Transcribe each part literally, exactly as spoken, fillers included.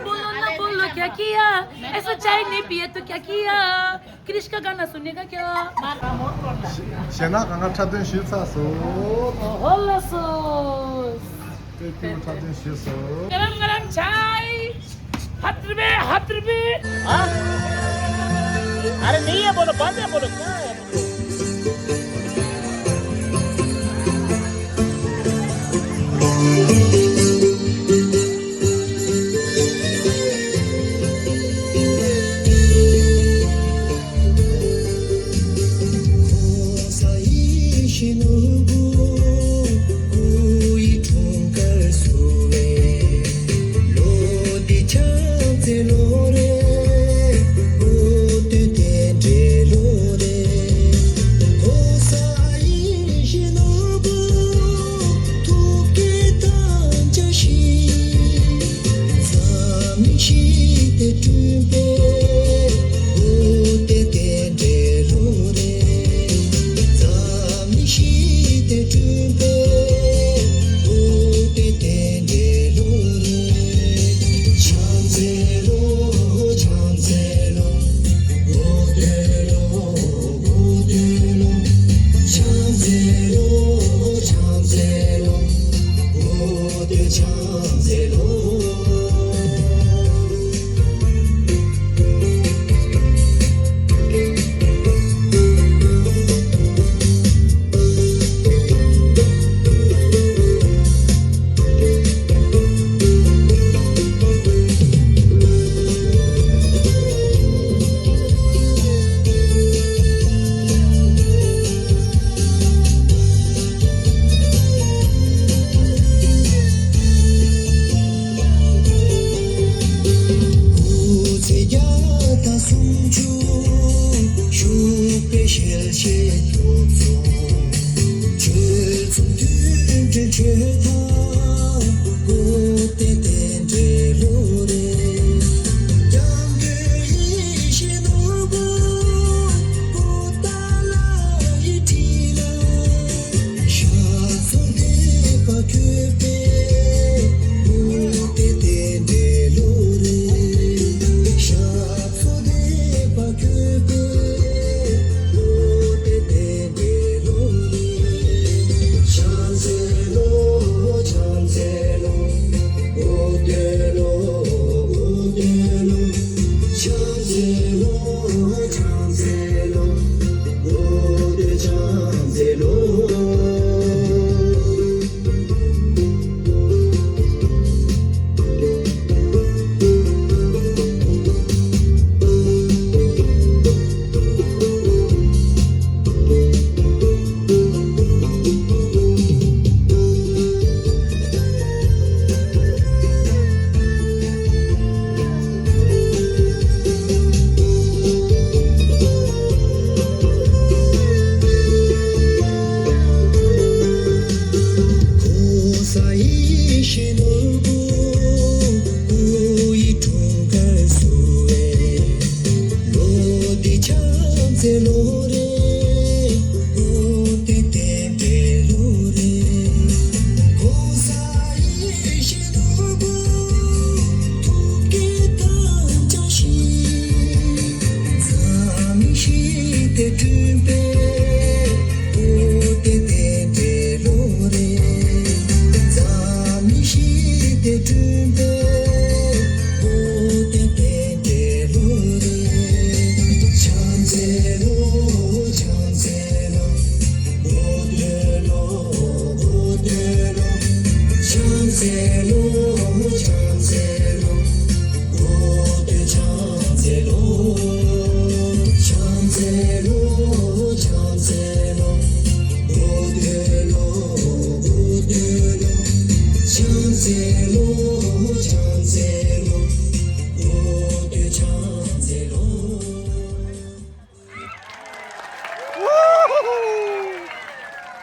बोलो ना बोलो क्या किया, ऐसा चाय नहीं पिए तो क्या किया, क्रिश का गाना सुनेगा क्या? ཞེ་ན་གང་ག་འཁྲབ་སྟོན་ཞུས་ཚར་སོང་། ཧོ་ལ་སོ། དཔེ་སྐྱིད་པོ་འཁྲབ་སྟོན་ཞུས་སོང་། गरम गरम चाय। हत रुपये, हत रुपये। हाँ? अरे नहीं है, बोलो, बंद है, बोलो, क्या है?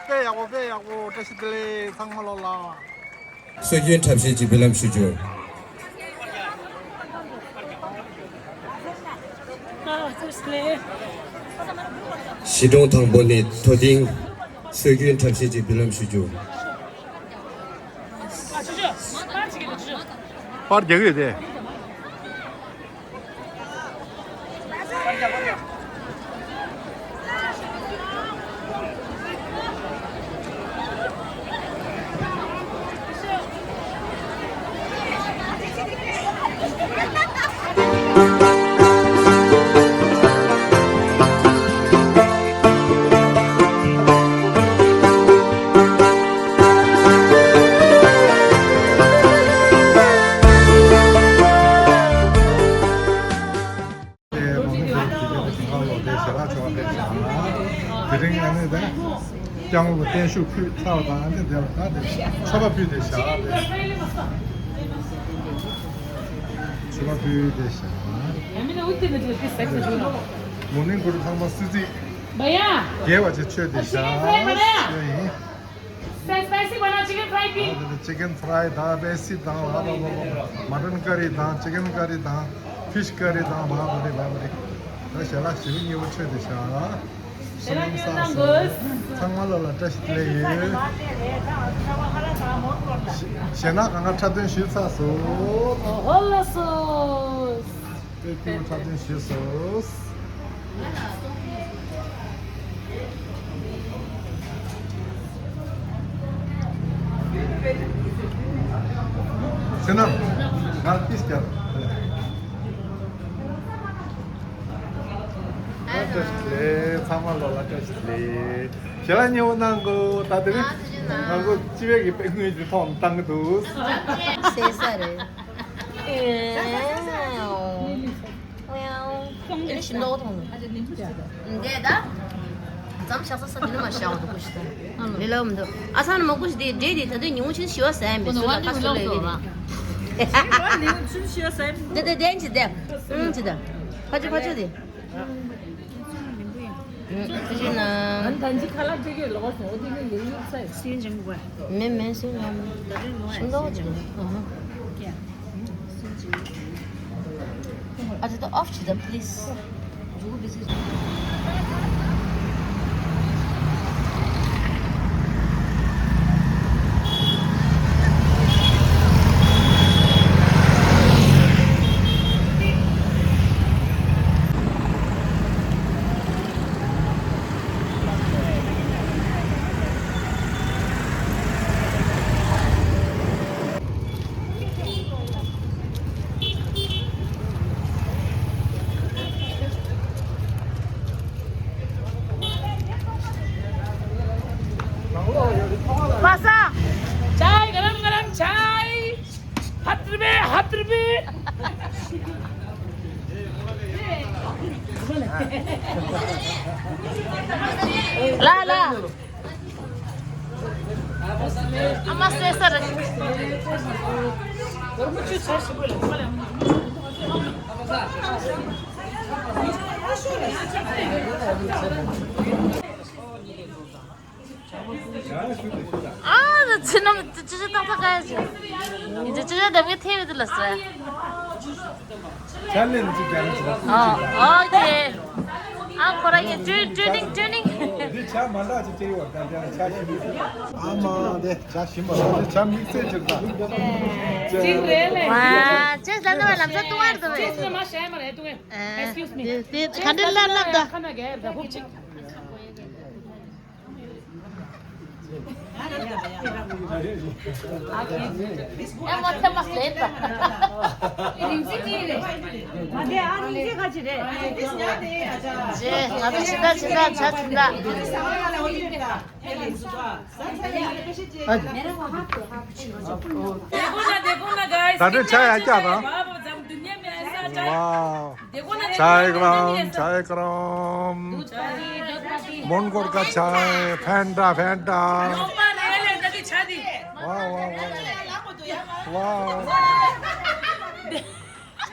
དཔེ་ཡག་པོ། དཔེ་ཡག་པོ། བཀྲ་ཤིས་བདེ་ལེགས། ཚང་མ་ལོ་ལ། སྲོལ་རྒྱུན་འཁྲབ་གཞས་ཀྱི་འབུལ་ལམ་ཞུ་རྒྱུ། གཞིས་གྲོང་དང་པོ་ནས་དོ་ཐེངས་སྲོལ་རྒྱུན་འཁྲབ་གཞས་ཀྱི་འབུལ་ལམ་ཞུ་རྒྱུ། པར་རྒྱག་གི་ཡོད་དེ། དེ་རིང་ཨ་ནི་ད་སྐྱབས་མགོན་ལ་བརྟན་བཞུགས་ཕུལ་ཚར་བ་དང་། ཨ་ནི་དེ་ལ་ད་དེ་མཆོད་པ་ཕུལ་ཏེ་བཞག་དེ། མཆོད་པ་ཕུལ་ཏེ་བཞག་མོ་ནིང་གུ་རུ་ཚང་མ་སུ་རྩིས། རྒྱལ་བ་ཅིག་མཆོད་དེ་བཞག་ཡིན། Spicy banana chicken fry pink. ཅི་ཀན་ཕ་རའི་དང་སྤེ་སི་དང་ལ་ལ་ལ་ལ། མ་ཊན་ཀ་རི་དང་ཅི་ཀན་ཀ་རི་དང་ཕིཤ་ཀ་རི་དང་མ་བ་རི་མ་བ་རི། ད་ཞལ་ལག་ཞིམ་པོ་མཉེས་པོ་མཆོད་དེ་བཞག་ཚང་མ་ལ་ལ་བཀྲ་ཤིས་བདེ་ལེགས་ཡོད། ཞེ་ན་གང་ག་འཁྲབ་སྟོན་ཞུས་ཚར་སོང་། ཧོ་ལ་སོ། དཔེ་སྐྱིད་པོ་འཁྲབ་སྟོན་ཞུས་སོང་། ཁྱེད་རྣམས་ང་ཏིས་ཀྱང་། བཀྲ་ཤིས་བདེ་ལེགས། ཚང་མ་ལོ་ལ་བཀྲ་ཤིས་བདེ་ལེགས། ཞལ་ལག་མཉེས་པོ་གནང་གོ་ད་དེ་རིང་ང་ཚོ་སྤྱི་པའི་གི་དཔེ་དངུལ་གྱི་ཐོག་ནས་བཏང་གི་འདུག་ཟས་ས་རེད། ཨེ། ཨེ་ནི་ཞིམ་མདོག་མཐོང་འདི་ད། ཙམ་ཤ་ས་ས་འདི་ནི་མ་ཤ་བ་འདུག་གོ་ཤི་ད། ལེ་ལ་འདུག་ཨ་ས་ནི་མ་གོ་ཤི་དེ་འདྲེ་དེ་ད་དུང་ཉུང་ཆེ་ཤི་བ་ཟ་ཡ་མེད་ཚུལ་ལ་ཁ་སོ་ལེ་ཡོད་རེད། དེ་དེ་དེ་ཅི་དེ། ཨང་ཅི་ད། ཕ་ཅོ་ཕ་ཅོ་དེ། ཨང་ཅི་ན། མེ་མེ་སུ་ན། ཤིང་ཏོག་ཅི་ན། ཨ་ཅི་ད་ཨོཕ་ཅི་ད་པི་ལིས། पासा। चाय गरम गरम चाय। हत रुपये, हत रुपये। ला, ला। आमा, श्रेष्ठ। ཨ་ཙི་ནམ་ཙི་ཙི་ཏག་ཏག་ག་ཡ་ཙི། ཨི་ཙི་ཙི་འདམ་གི་ཐེ་བི་དི་ལ་ཟེར། ཆ་ལེན་ཅིག་རྒྱབ་ཅིག་ཨ། ཨོ་ཁེ། ཨ་ཁོ་ར་ཡི་ཊུ་ཊུ་ནིང་ཊུ་ནིང་། འདི་ཆ་མ་འདྲ་ཅིག་སྟེར་བ་དང་ཆ་ཞིམ་པོ་ཞིག་ཨ་མ་འདི་ཆ་ཞིམ་པ་འདི་ཆ་དམིགས་བསལ་ཅིག་དང་། ཅིག་རེད་ལེ། ཨ་ཅེས་ལ་ནི་བ་ལམ་སང་ཏུ་བར་དུ་བས། ཅེས་ལ་མ་ཤེས་མ་རེད་ཏུ་བས། Excuse me། དེ་ག་འདྲ་ལབ་ལབ་ད། ཁ་ན་གས་ད་ཧུབ་ཅིག देखो ना, देखो ना, गाइस। दादू, चाय आ क्या था? बाबा, जब दुनिया में ऐसा वाह। चाय गरम, चाय गरम। दूध पानी, दूध पानी। मन कर का चाय, Fanta, Fanta। नंबर ले ले, कभी छा दी। वाह, वाह, वाह। वाह।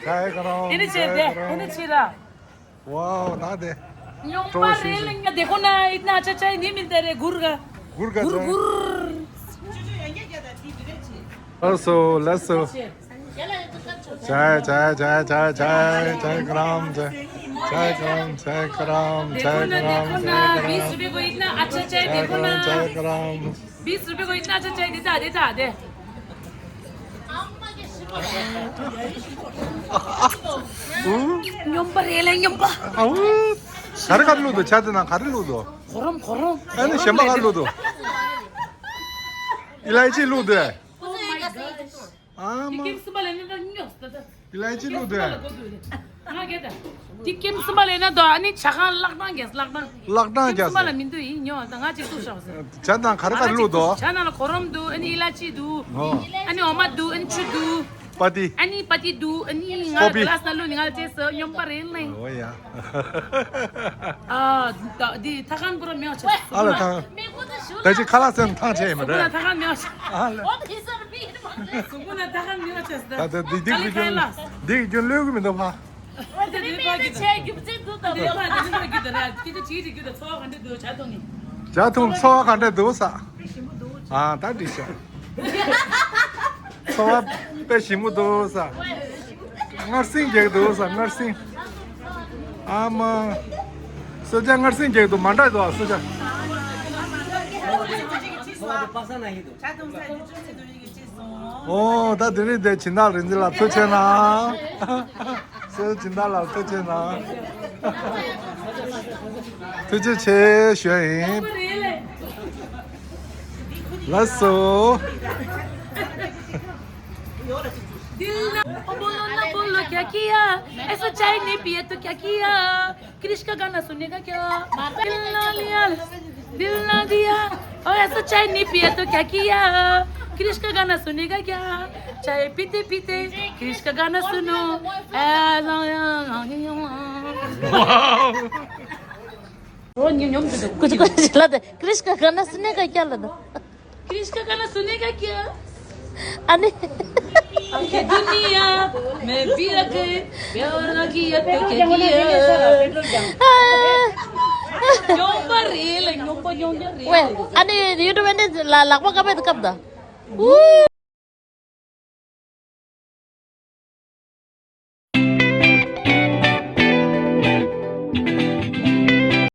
चाय गरम, इन्हें चाय छेड़ दे, गरम। इन्हें छेड़ा। वाह, ना दे। नंबर ले लेंगे, देखो ना, इतना अच्छा चाय नहीं मिलता रे, गुड़ का। गुड़ का गुड़, चाय। गुड़। लसो, लसो। चाय, चाय, चाय, चाय, चाय, चाय गरम, चाय, चाय गरम, चाय गरम, देखो चाय ना, गरम, देखो ना, चाय गरम, बीस रुपए को इतना अच्छा चाय, चाय देखो गरम, ना। चाय गरम। बीस रुपए को इतना अच्छा चाय देता, देता, दे। ऊ? ཉོམ་པ་རེད་ལ་ཉོམ་པ། ཨའུ། ག་རེ་ག་རེ་བླུགས་འདུག་ཆ་དེ་ནང་ག་རེ་བླུགས་འདུག་གོ་རམ་གོ་རམ། ཨ་ནི་གཞན་པ་ག་རེ་བླུགས་འདུག་ཨི་ལའི་ཅི་བླུགས་འདུག་ཨ་མ། ཀེམ་སུམ་པ་ལ་ནི་ད་ཉོག་ད་ད། ཨི་ལའི་ཅི་བླུགས་འདུག་ང་ག་ད། དེ་ཀེམ་སུམ་པ་ལ་ན་ད་ཨ་ནི་ཇ་ཁང་བརླག་སྟངས་རྒྱས་བརླག་སྟངས། བརླག་སྟངས་རྒྱས། ཀེམ་སུམ་པ་ལ་མི་འདུག་ཡིན་ཉོ་ད་ང་ཅིག་བླུགས་ཤག་ཟེར། ཇ་དང་ག་རེ་ག་རེ་བླུགས་འདུག་ཇ་ནང་ལ་གོ་རམ་འདུག་ཨ་ནི་ཨི་ལའི་ཅི་འདུག་ཨོ། ཨ་ནི་འོ་མ་འདུག་ཨ་ནི་ཆུ་འདུག་པ་ཏི། ཨ་ནི་པ་ཏི་འདུག་ཨ་ནི་ང་ལ་ཀོ་པི། ག་ལ་ས་ལུ་ནི་ང་ལ་ཅེས་སོ་ཉོམ་པ་རེད་ལེ། ཨོ་ཡ། ཨ་ད་འདི་ཐ་ཁང་པུ་ར་མེའོ་ཆེ། ཨ་ལ་ཐང་། ད་ཅི་ཁ་ལག་སེམས་ཐང་ཆེ་ཡིན་མ་སུ་གུ་ན་རེད། ཐ་ཁང་མེའོ་ཆེ། ཨ་ལ། སུ་གུ་ན་ཐ་ཁང་མེའོ་ཆེ་ད། ད་ད་འདི་འདི་གི་རྒྱུན་འདི་གི་རྒྱུན་ལོས་གི་མི་འདུག་ཕ། འདི་ཕ་གི་ད། འདི་ཕ་འདི་ཕ་གི་ད་ར་ཁྱེད་ཚོ་ཅིག་ཅིག་གི་ད་ཚོགས་ག་འདྲ་འདུག་ཇ་འཐུང་ནི། ཇ་འཐུང་ཚོགས་ག་འདྲ་འདུག་ས། ཨ་ད་འགྲིག་ཤག་ཚོར་བ་དཔེ་ཞིམ་པོ་འདུག་ས། མངར་ཟིང་རྒྱག་འདུག་ས་མངར་ཟིང་། ཨ་མ། གསོལ་ཇ་མངར་ཟིང་རྒྱག་འདུག་མ་འདྲ་འདུག་ཨ་གསོལ་ཇ། ཨོ་ད་དེ་རིང་དེ་སྦྱིན་བདག་རིག་འཛིན་ལགས་ཐུགས་རྗེ་གནང་། གསོལ་སྦྱིན་བདག་ལགས་ཐུགས་རྗེ་གནང་། ཐུགས་རྗེ་ཆེ་ཞུ་ཡ་ཡིན། ལགས་སོ། दिल ना बोलो ना बोलो क्या किया, ऐसा चाय नहीं पिए तो क्या किया, क्रिश का गाना सुनेगा क्या? दिल ना लिया, दिल ना दिया, और ऐसा चाय नहीं पिए तो क्या किया, क्रिश का गाना सुनेगा क्या? चाय पीते पीते क्रिश का गाना सुनो। कुछ कुछ ला दे। क्रिश का गाना सुनने का क्या लगा? क्रिश का गाना सुनेगा क्या? अने आंखें दुनिया में भी रख गए, प्यार ना किया तो क्या किया? ཉོམ་པ་རེད་ལ་ཉོམ་པ་ཉོམ་པ་རེད། ཝེ། ཨ་ནི་ཡུ་ཊུབ་ནས་ལ་ལག་པ་ཀ་པེ་དུ་ཀབ་ད། ཝུ།